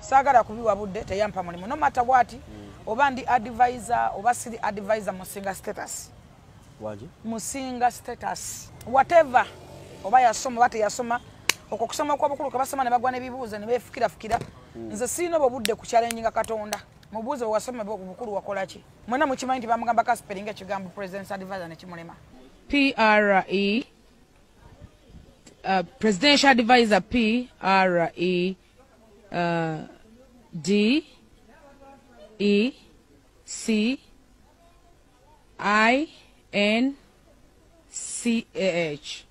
Saagala kubiwa budde, teyampa mulimu. No matter what, oba ndi advisor oba siri advisor, musinga status. Waji? Musinga status. Whatever, oba yasoma oba teyasoma, okwo kusoma okw'obukulu kwe basoma ne bagwa n'ebibuuzo ne beefukirafukira. Nze siina obwo budde ku challenginga Katonda. Mubuuze wasoma obukulu wakola ki? Mwenna mukimanyi nti bamugamba kaspellinga ekigambo president's advisor ne kimulema. PRE presidential advisor P R E D E C I N C A H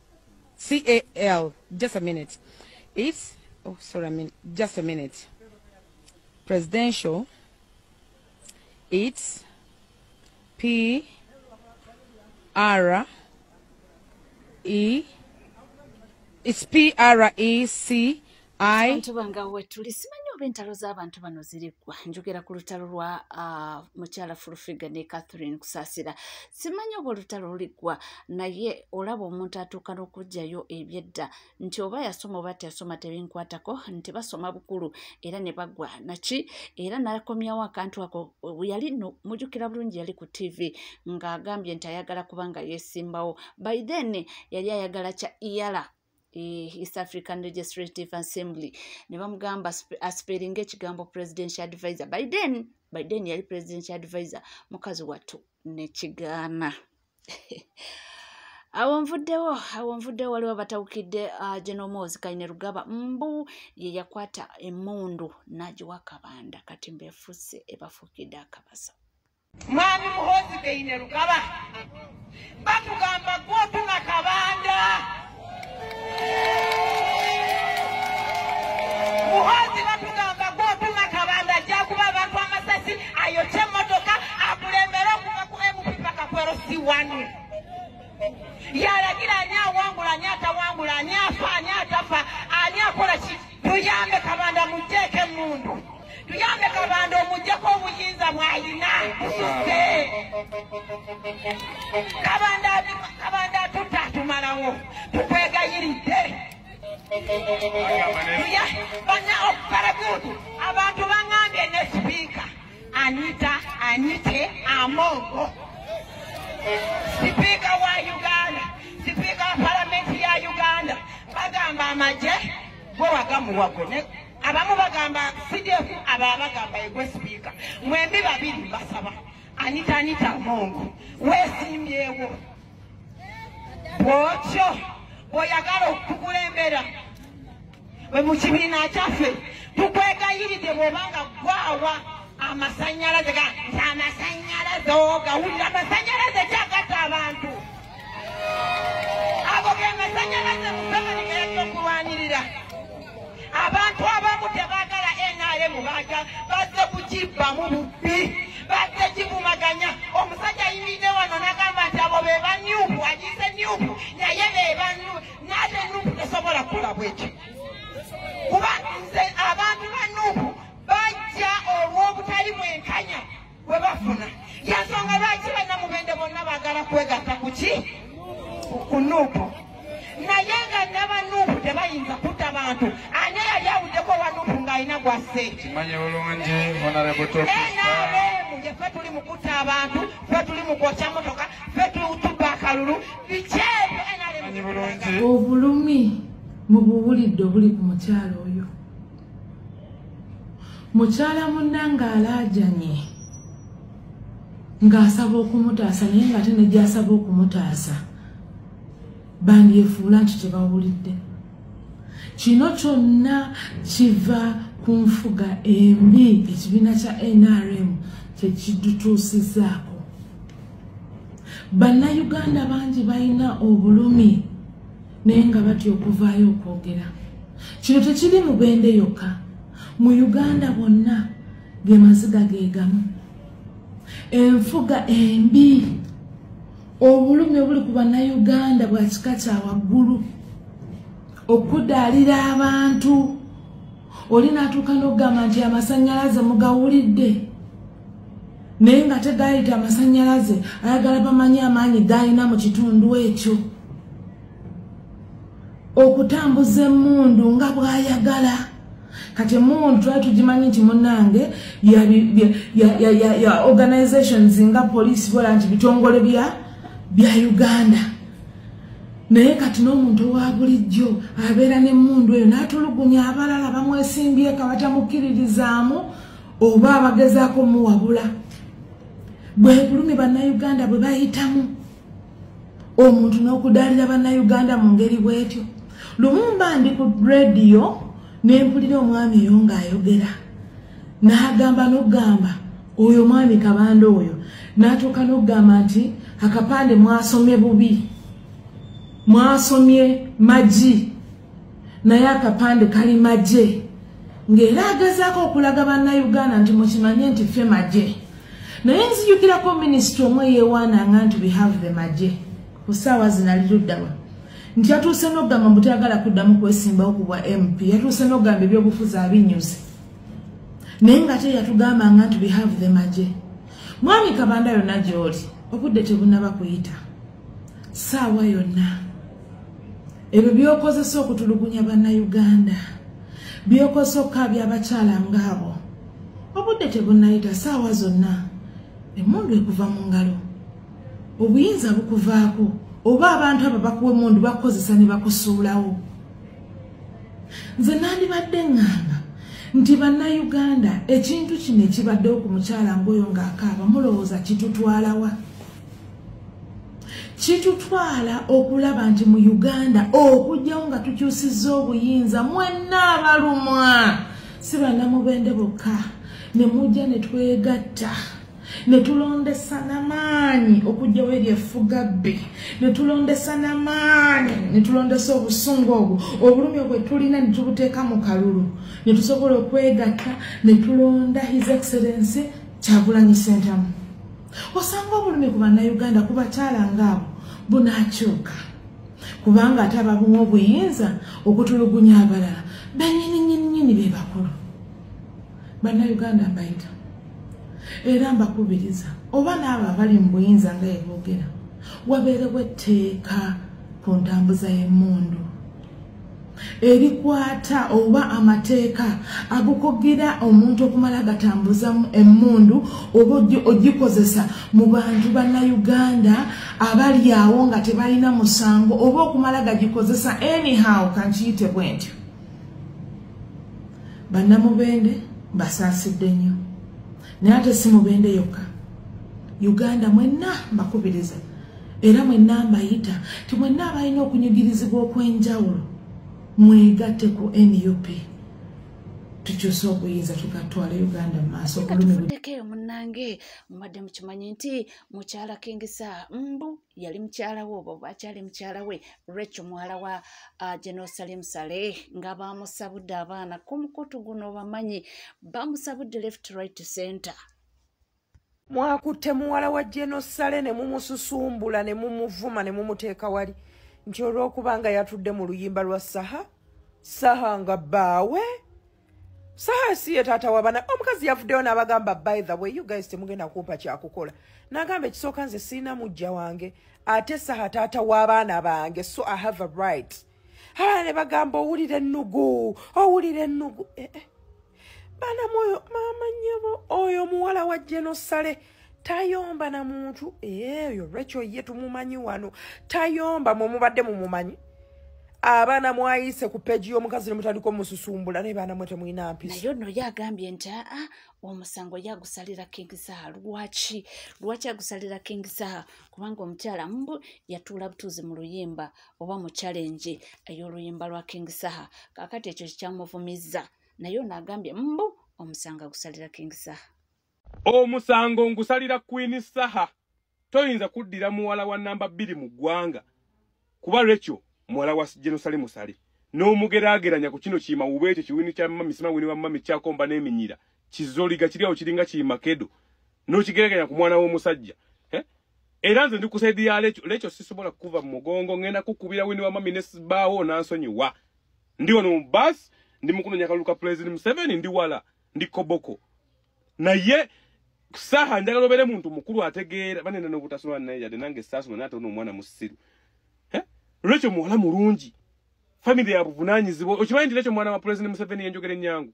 C A L. Just a minute. It's, oh sorry, I mean just a minute. Presidential. It's P R E. It's P R E C I. Abantu banga wetuli simanyi oba entalo z'abantu bano ziriggwa. Njogera ku lutalo lwa mukyala Full Figure ne Catherine Kusaasira. Simanyi oba olutalo luliggwa, naye olaba omuntu atuuka n'okuggyayo ebyedda nti oba yasoma oba teyasoma tebinkwatako, nti basoma bukulu era ne baggwa naki, era n'akomyawo akantu ako. Yali nno mujjukira bulungi yali ku TV ng'agambye nti ayagala kubanga yeesimbawo. By then yali ayagala kya EALA, East African Legislative Assembly, ne bamugamba aspellinga ekigambo presidential advisor. By then yali presidential advisor, mukazi wattu nekigaana. Awo nvuddewo, waliwo abatawukidde General Muhoozi Kainerugaba mbu ye yakwata emmundu n'agiwa Kabanda, kati mbefuuse ebafuukidde akabasa. Mwami Muhoozi Kainerugaba, batugamba gwotuma Kabanda. Muhoozi, batugamba gwotuma Kabanda ajja kuba abantu amasasi, ayokye emmotoka, akulembere okuva ku MP paka ku LC1. Yalagira ani awangula, ani atawangula, ani afa, ani atafa, ani akola ki. Tuyambe Kabanda mugjeeko emmundu, tuyambe Kabanda omuggyeko obuyinza bw'ayina bususse. Kabanda, Kabanda atutta atumalawo, tukwegayiridde. Bana okuparagutu abantu baŋŋambye ne Sipiika Anita Anite Amongo, sipiika wa Uganda, sipiika wa palamenti ya Uganda, bagamba amagye gwe wagamuwa gwe. Abamu bagamba CDF, abalala bagamba egwe sipiika. Mwembi babiri mbasaba, Anita Anita Amongo weesimbyewo bwotyo bw'oyagala okukulembera we mu kibiina kyaffe, tukwegayiridde bw'obanga gwawa amasanyalaze ga nti amasanyalaze ogawulira amasanyalaze kyagatta abantu ago ge masanyalaze Museveni ge yajja okulwanirira. Abantu abamu tebaagala NRM, baja bazze kugibbamu bubbi, bazze kivumaganya. Omusajja ayimiridde wano n'agamba nti abo be ba NUP, agiise NUP, naye be ba nate NUP tesobola kukola bwekyo, kuba nze abantu ba NUP bajja olw'obutali bwenkanya bwe bafuna. Yansonga lwaki bannamubende bonna baagala kwegatta kuki ku NUP, naye nga naba NUP tebayinza kutta bantu. Ani yali awuddeko wa NUP ng'alina gwasse? Kimanye bulungi, Honorable Topista. NRM ye ffe tuli mu kutta abantu, ffe tuli mu kwokya motoka, ffe tubba akalulu, biki ebyo NRM? Kimanyi bulungi. Obulumi mubuwulidde obuli ku mukyalo oyo, mukyala munnange alaajanye ng'asaba okumutaasa, naye ng'ate ne gy'asaba okumutaasa bandyefuula nti tebawulidde. Kino kyonna kiva ku nfuga embi ekibiina kya NRM kyekitutuusizaako. Bannayuganda bangi balina obulumi naye nga batya okuvaayo okwogera. Kino tekiri mu Mubende yokka, mu Uganda bonna ge maziga ge gamu. Enfuga embi, obulumi obuli ku bannayuganda bwa kika kya waggulu, okudaalira abantu. Oli n'atuuka n'okugamba nti amasannyalaze mugawulidde, naye nga tegayita amasannyalaze, ayagala bamanyi amaanyi g'alina mu kitundu ekyo, okutambuza emmundu nga bw'ayagala. Kati emundu twali tugimanyi nti munnange ya organizations nga poliisi, bola nti bitongole bya Uganda. Naye kati n'omuntu owa bulijjo abeera n'emmundu eyo n'atulugunya abalala bamwesimbyeko abatamukkiririzaamu oba abagezaako muwabula. Bwe bulumi bannayuganda bwe bayitamu, omuntu n'okudaalira bannayuganda mu ngeri bw'etyo. Lumu mba ndi ku rediyo ne mpulira omwami oyo ng'ayogera, n'agamba n'okugamba oyo omwami Kabanda oyo n'atuuka n'okugamba nti akapande mwasomye bubi, mwasomye magi naye akapande kali magye, ng'era agezaako okulaga bannayuganda nti mukimanye nti ffe magye. Naye nzijukirako minisita omu eyeewaananga nti we have the magye ku ssaawa zino ali luddawa, nti yatuuse n'okugamba mbu tayagala kuddamu kwesimbawo ku bwa MP, yatuuse n'okugamba ebyobufuzi abinyuze, naye nga te yatugambanga nti we have the magye. Mwami Kabanda yonna gy'oli, obudde tebunnaba kuyita, ssaawa yonna ebyo by'okozesa okutulugunya bannayuganda, by'okozesa okukaabya abakyala ng'abo, obudde tebunnayita, ssaawa zonna emmundu ekuva mu ngalo, obuyinza bukuvaako, oba abantu abo bakuwa emmundu bakukozesa ne bakusuulawo. Nze nandibadde ŋŋamba nti bannayuganda ekintu kino ekibaddewo ku mukyala ng'oyo ng'akaaba mulowooza kitutwalawa? Kitutwala okulaba nti mu Uganda okujjawo nga tukyusizza obuyinza, mwenna abalumwa si bannamubende bokka, ne mujja ne twegatta ne tulondesa n'amaanyi okujjawo eri effugabbi, ne tulondesa n'amaanyi, ne tulondesa obusungu obwo, obulumi obwe tulina ne tubuteeka mu kalulu, ne tusobola okwegatta ne tulonda His Excellency Kyagulanyi Ssentamu. Osanga obulumi ku bannayuganda ku bakyala ng'abo bunaakyuka, kubanga ate ababuwa obuyinza okutulugunya abalala bennyini nnyini be bakulu. Bannayuganda mbayita era mbakubiriza, oba n'abo abali mu buyinza nga yeboogera, wabeerewo etteeka ku ntambuza y'emmundu erikwata oba amateeka agukugira omuntu okumala gatambuza emmundu oba ogikozesa mu bantu bannayuganda abali awo nga tebalina musango, oba okumala gagikozesa anyhow, kankiyite bwe ntyo. Bannamubende mbasaasidde nnyo, naye ate si mubende yokka, Uganda mwenna mbakubiriza era mwenna mbayita ti mwenna abalina okunyigirizibwa okw'enjawulo mwegatte ku NUP tukyuse obuyinza tugatwale Uganda mu maaso. Tuvuddeko eyo munnange, mubadde mukimanyi nti mukyala King Saha mbu yali mukyala we oba akyali mukyala we Rachel muwala wa General Salim Saleh, nga bamusabudde abaana ku mukutu guno, bamanyi bamusabudde left right center. Mwakutte muwala wa General Saleh ne mumususumbula ne mumuvuma ne mumuteeka wali nti olw'okubanga yatudde mu luyimba lwa Saha, Saha nga bbaawe, Saha si ye taata w'abaana. Omukazi yavuddeyo n'abagamba by the way you guys temugenda kumpa kyakukola, n'agamba ekisooka nze sirina mujja wange, ate Saha taata w'abaana bange, so I have a right. Abaana ne bagamba owulira ennugu, owulira ennugu. Baana mwoyo maama nnyabo, oyo muwala wa General Saleh tayomba na muntu. Eyo Rachel ye tumumanyi wano tayomba, mwe mubadde mumumanyi. Abaana mwayise ku peji y'omukazi ne mutandika omususumbula, naye baana mwe temulina mpisa. Naye nno ye agambye nti aa omusango yagusalira King Saha. Lwaki lwaki agusalira King Saha? Kubanga omukyala mbu yatuula butuuzi mu luyimba oba mu challenge ey'oluyimba lwa King Saha, kaakati ekyo kikyamuvumizza. Naye ono agambye mbu omusango agusalira King Saha. Omusango ngusalira Queen Saha. Toyinza kuddira muwala wa namba 2 mu ggwanga kuba Rachel muwala wa General Salim Saleh n'omugeraageranya ku kino kimawube ekyo kiwini kya mami sima wini wa mami kyakomba n'eminyira kizoliga kiri awo kiringa kimakedo n'okigeraganya ku mwana w'omusajja. Era nze ndi ku side ya Rachel. Rachel sisobola kuva mu mugongo, ngenda kukubira wini wa mami ne sibaawo n'ansonyiwa. Ndi wano mu bus, ndi mukunoonya kalulu ka President Museveni, ndi wala ndi koboko. Naye Saha njagala obeere muntu mukulu ategeera, banene n'obutasoma naye yadde nange saasoma naye ate ono omwana musiru. Rachel muwala mulungi, family ya buvunaanyizibwa. Okimanyi nti Rachel mwana wa President Museveni yenjogera ennyangu.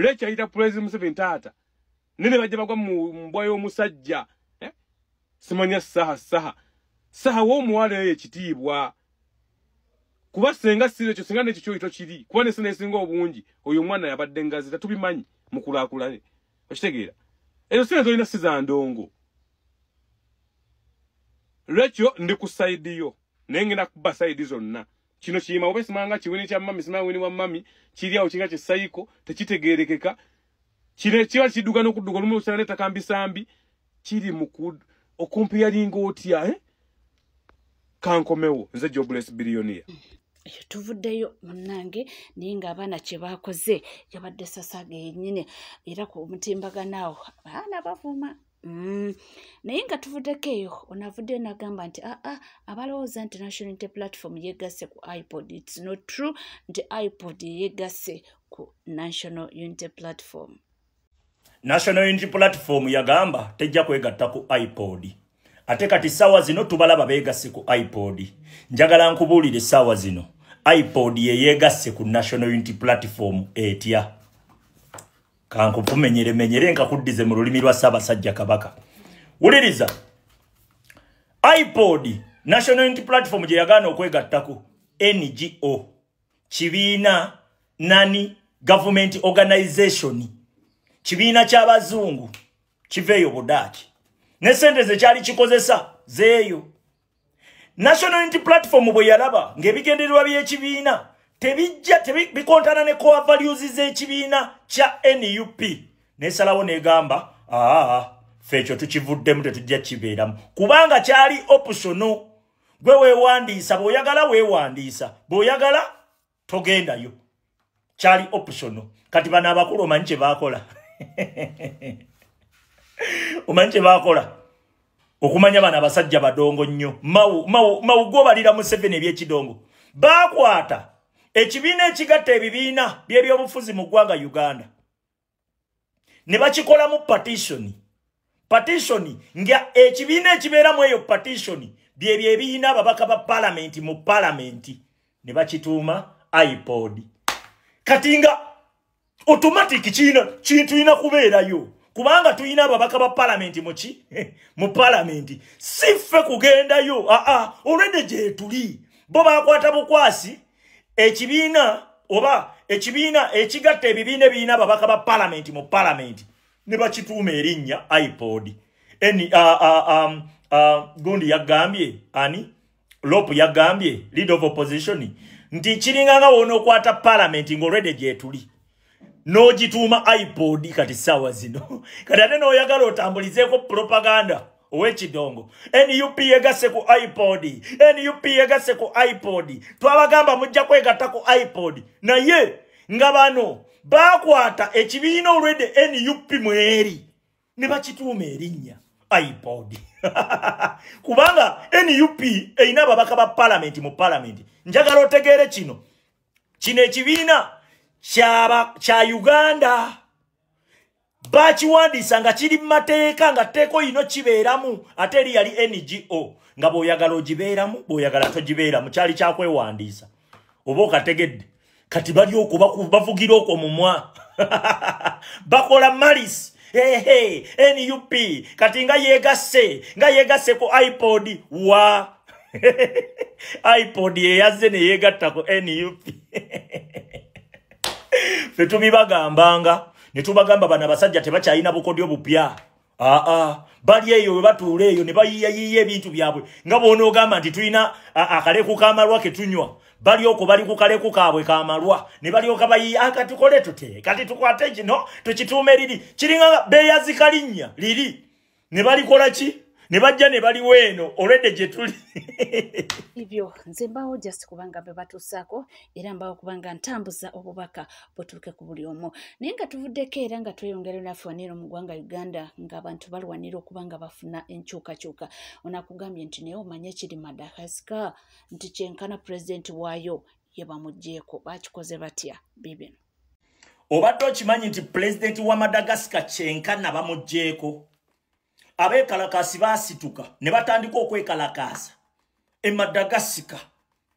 Rachel ayita President Museveni taata. Nene bajja bagwa mu mbwa y'omusajja. Simanya saha saha. Saha w'omuwala eyo ekitiibwa. Kuba senga si ekyo senga n'ekyo kyoyito kiri. Kuba ne senga esinga obungi oyo omwana yabadde ngazi tatubimanyi mukulaakulane. Okitegeera. Ezo sente zolina si za ndongo. Rachel ndi ku side yo. Naye ngenda kuba side zonna. Kino kiyima oba simanga kiwini kya mami simanga wini wa mami kiri awo kinga kyesayiko tekitegeerekeka. Kino kiba kidduka n'okudduka olumu osanga n'ettaka mbisambi kiri mu okumpiyalinga otya Kankomewo nze Jobless Billionaire. Eyo tuvuddeyo munnange naye ng'abaana kye baakoze yabadde sasage yennyini era ku mutimbagano awo abaana bavuma. Naye nga tuvuddeko eyo onavuddeyo n'agamba nti abalowooza nti National Unity Platform yeegasse ku iPod, it's not true nti iPod yeegasse ku National Unity Platform. National Unity Platform yagamba tejja kwegatta ku iPod. Ate kati sawa zino tubalaba beegasse ku iPod. Njagala nkubuulire sawa zino iPod ye yeegasse ku National Unity Platform etya. Kankupumenyere menyere nkakuddize mu lulimi lwa Ssaabasajja Kabaka. Wuliriza. iPod National Unity Platform gye yagaana okwegattako NGO, kibiina nani government organization, kibiina ky'abazungu kiveeyo Budaaki. Ne sente ze kyali kikozesa zeeyo. National Unity Platform bwe yalaba ng'ebigendererwa by'ekibiina tebijja bikontana ne core values z'ekibiina kya NUP, nesalawo negamba ffe ekyo tukivuddemu tetujja kibeeramu kubanga kyali optional. Gwe weewandiisa bw'oyagala weewandiisa, bw'oyagala togendayo, kyali optional. Kati bano abakulu omanyi kye baakola? Omanyi kye baakola? Okumanya bano abasajja badongo nnyo. Mawu gobalira Museveni ebyekidongo. Baakwata ekibiina ekigatta ebibiina by'ebyobufuzi mu ggwanga Uganda ne bakikolamu partition. Partition nga ekibiina ekibeeramu eyo partition byebyo ebiina ababaka ba palamenti mu palamenti ne bakituuma iPod. Kati nga automatic tulina kubeerayo kubanga tulina ababaka ba palamenti muki mu palamenti, si ffe kugendayo. Already gye tuli. Bo bakwata bukwasi ekibiina oba ekibiina ekigatta ebibiina ebirina ababaka ba palamenti mu palamenti ne bakituuma erinnya iPod. Gundi yagambye ani Lop yagambye leader of opposition nti kiringa nga wonookwata palamenti ng'olwedde gyetuli n'ogituuma iPod. Kati ssaawa zino kati ate n'oyagala otambulizeeko propaganda ow'ekidongo, NUP yegasse ku iPod, NUP yegasse ku iPod, twabagamba mujja kwegatta ku iPod. Naye nga bano bakwata ekibiina olwedde NUP mweri ne bakituuma erinnya iPod. Kubanga NUP erina ababaka ba palamenti mu palamenti. Njagala otegeere kino, kino ekibiina kya Uganda bakiwandiisa nga kiri mu mateeka nga tteeka ino kibeeramu, ate eri yali NGO nga bw'oyagala ogibeeramu bw'oyagala togibeeramu, kyali kyakwewandiisa oba okategedde. Kati bali okwo bavugira okwo mumwa bakola malis. Hey, NUP kati nga yeegasse ku iPod wa iPod yeyazze ne yeegatta ku NUP. Ffe tubibagambanga ne tubagamba bano abasajja tebakyalina bukodyo bupya. Bali eyo we batuula eyo ne bayiiyayiiya ebintu byabwe nga bw'onoogamba nti tulina akaleku k'amalwa ke tunywa, bali okwo bali ku kaleku kaabwe k'amalwa ne balyoka bayiiya katukole tute kati tukwate kino tukituume liri kiringa beeyazika linnya liri ne balikola ki ne bajja ne baliwo eno olwedde gye tuli. Ebyo nze mbawo just kubanga be batuusaako era mbawo kubanga ntambuza obubaka butuuke ku buli omu. Naye nga tuvuddeko era nga tweyongera naffe wano mu ggwanga Uganda ng'abantu balwanira okuba nga bafuna enkyukakyuka. Onakugambye nti naye omanye ekiri Madagascar nti kyenkana pulezidenti waayo ye bamuggyeeko. Bakikoze batya bibino? Obadde okimanyi nti pulezidenti wa Madagascar kyenkana bamuggyeeko? Abeekalakaasi baasituka ne batandika okwekalakaasa e Madagascar.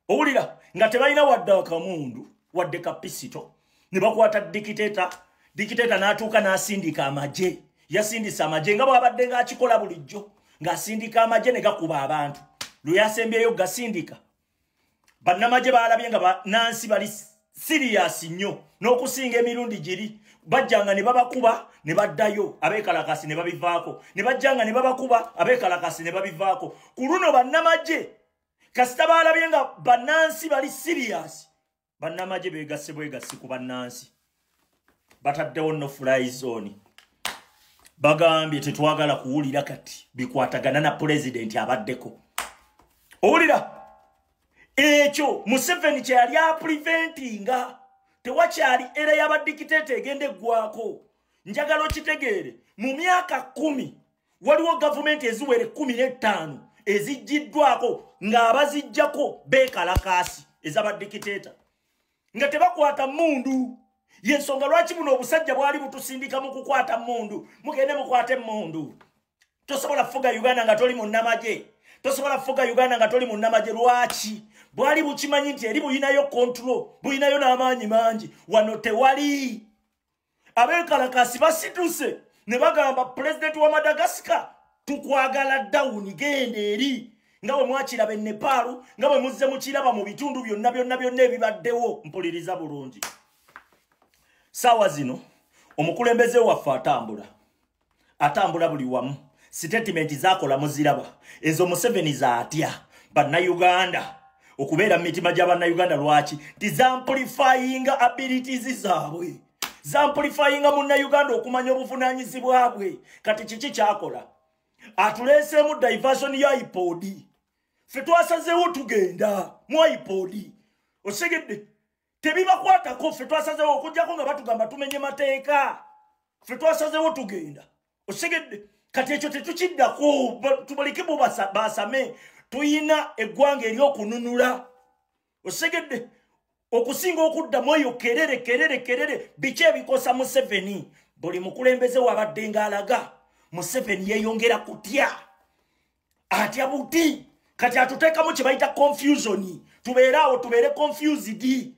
Owulira nga tebalina wadde akamundu wadde kapisito, ne bakwata dikiteeta Dictator n'atuuka n'asindika amagye. Yasindisa amagye nga bw'abadde ng'akikola bulijjo, ng'asindika amagye ne gakuba abantu. Lwe yasembyeyo gasindika, bannamagye baalabye nga bannansi bali serious nnyo n'okusinga emirundi giri. Bajjanga ne babakuba ne baddayo, abeekalakasi ne babivaako, ne bajjanga ne babakuba, abeekalakasi ne babivaako. Ku luno bannamagye kasita baalabye nga bannansi bali serious, bannamagye beegasse bwegassi ku bannansi. Bataddewo no fly zone. Bagambye tetwagala kuwulira kati bikwatagana na pulezidenti abaddeko. Owulira ekyo Museveni kye yali apreventinga. Tewakyali era y'abadikiteeta egenda eggwako. Njagala okitegeere, mu myaka 10 waliwo gavumenti eziwera 15 eziggiddwako ng'abaziggyako beekalakaasi ez'abadikiteeta, nga tebakwata mmundu. Yensonga lwaki buno obusajja bwali butusindika mu kukwata mmundu. Mugende mukwate mmundu. Tosobola kufuga Uganda nga toli munnamagye. Tosobola kufuga Uganda nga toli munnamagye. Lwaki? Bwali bukimanyi nti eri buyinayo control, buyinayo n'amaanyi mangi. Wano tewali. Abeekalakaasi basituse ne bagamba pulezidenti wa Madagascar, tukwagala down, genda eri. Nga bwe mwakiraba e Nepal, nga bwe muzze mukiraba mu bitundu byonna byonna byonna ebibaddewo. Mpuliriza bulungi. Saawa zino omukulembeze waffe atambula, atambula buli wamu. Sitatimenti zakola muziraba ezo Museveni zaatya bannayuganda okubeera mu mitima gya bannayuganda. Lwaki? Nti zamplifyinga abilities zaabwe, zamplifyinga munnayuganda okumanya obuvunaanyizibwa bwe. Kati kiki kyakola? Atuleeseemu diversion ya iPod. Ffe twasazeewo tugenda mu iPod. Osegedde? Tebibakwatako. Ffe twasazeewo okuggyako nga batugamba tumenye mateeka. Ffe twasazeewo tugenda. Osegedde? Kati ekyo tetukiddako, tubaleke bo basame. Tuyina eggwanga ery'okununula. Osegedde? Okusinga okuddamu eyo kerere kerere kerere. Biki ebikosa Museveni? Buli mukulembeze wabadde ng'alaga, Museveni yeeyongera kutya, atya buti. Kati atuteekamu kye bayita confusion. Tubeere awo, tubeere confused.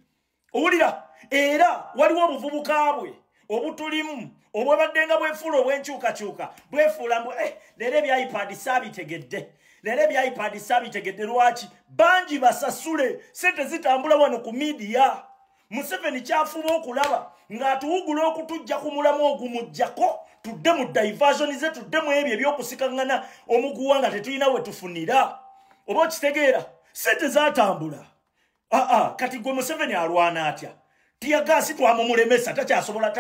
Owulira? Era waliwo obuvubuka bwe obutulimu obwabadde nga bwefuula obw'enkyukakyuka, bwefuula mbu leero ebya iPad saabitegedde, leero ebya iPad saabitegedde. Lwaki? Bangi basasule, sente zitambula wano ku media. Museveni kyafuba okulaba ng'atuwugula okutujja ku mulamu ogumuggyako, tudde mu diversion ze, tudde mu ebyo ebyokusikaŋŋana omuguwa nga tetulina we tufunira. Oba okitegeera? Sente zatambula. Aa, kati gwe Museveni alwana atya? Tiyagaasi twamumulemesa, takyasobola,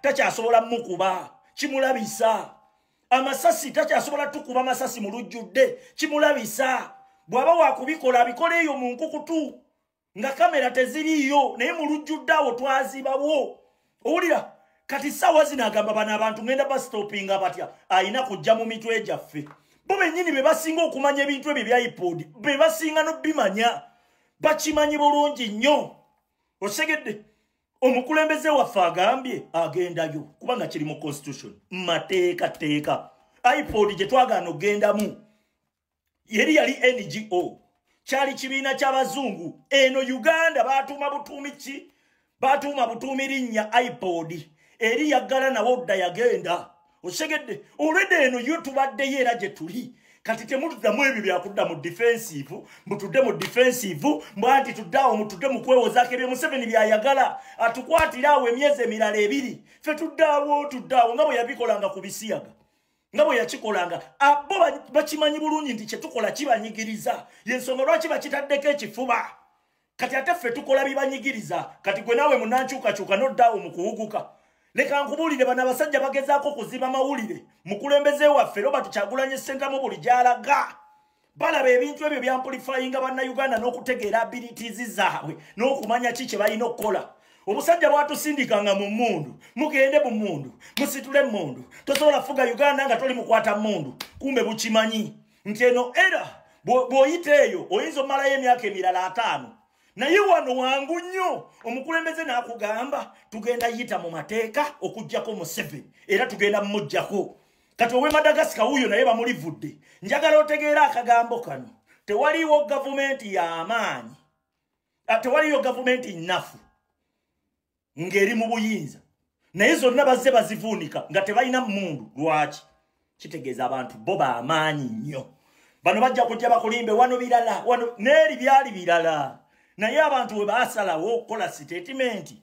takyasobola mukuba, kimulabisa. Amasasi takyasobola tukuba masasi mu lujjudde, kimulabisa. Bw'aba wakubikola abikola eyo mu nkukutu nga kamera teziriiyo, naye mu lujjudde awo twazibawo. Owulira? Kati ssaawa zino agamba bano abantu ngenda basitopinga batya? Ayina kujja mu mitwe gyaffe. Bo bennyini be basinga okumanya ebintu ebyo ebya iPod, be basinga n'obimanya, bakimanyi bulungi nnyo. Osegedde? Omukulembeze waffe agambye agendayo kubanga kiri mu constitution, mateeka teeka. iPod gye twagaana okugendamu yeri yali NGO, kyali kibiina ky'abazungu. Eno Uganda baatuuma butuumi ki? Baatuuma butuumi linnya iPod. Eri yaggala nawo dda yagenda. Osegedde? Olwedde eno yo tubaddeyo era gye tuli. Kati temutuddamu ebyo byakudda mu defensive, mutudde mu defensive, mbw anti tudde awo mutudde mu kwewozaako ebyo Museveni by'ayagala. Atukwatire awo emyezi emirala 2. Ffe tudde awo, tudde awo nga bwe yabikolanga ku bisiyaga, nga bwe yakikolanga. Abo bakimanyi bulungi nti kye tukola kibanyigiriza. Y'ensonga lwaki bakitaddeko ekifuba. Kati ate ffe tukola bibanyigiriza. Kati gwe naawe munnankyukakyuka n'odda awo mu kuwuguka. Leka nkubuulire, bano abasajja bagezaako kuziba mawulire. Mukulembeze waffe Robert Kyagulanyi Ssentamu buli gy'alaga balaba ebintu ebyo byamplifyinga bannayuganda n'okutegeera abilities zaabwe n'okumanya ki kye balina okukola. Obusajja bwatusindikanga mu mmundu, mugende mu mmundu, musitule emmundu, tosobola kufuga Uganda nga toli mukwata mmundu. Kumbe bukimanyi nti eno era bw'oyita eyo oyinza omalayo emyaka emirala 5. Naye wano wangu nnyo omukulembeze n'akugamba tugenda yita mu mateeka okuggyako Museveni, era tugenda mumuggyako. Kati ow'e Madagascar wuuyo naye bamulivudde. Njagala otegeera akagambo kano. Tewaliiwo gavumenti y'amaanyi, tewaliiwo gavumenti nnafu ng'eri mu buyinza. Naye zonna bazze bazivuunika nga tebalina mmundu. Lwaki? Kitegeeza abantu bo baamaanyi nnyo. Bano bajja kujja bakulimbe wano birala, wano n'eri byali birala. Naye abantu we baasalawo okukola sitatimenti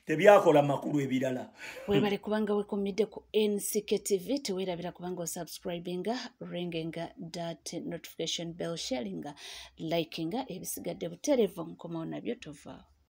tebyakola makulu ebirala. Webale kubanga wekomidde ku NCK TV, teweerabira kubanga osubscribinga, ringinga that notification bell, sharinga, likinga, ebisigadde butereevu nkomawo nabyo tovaawo.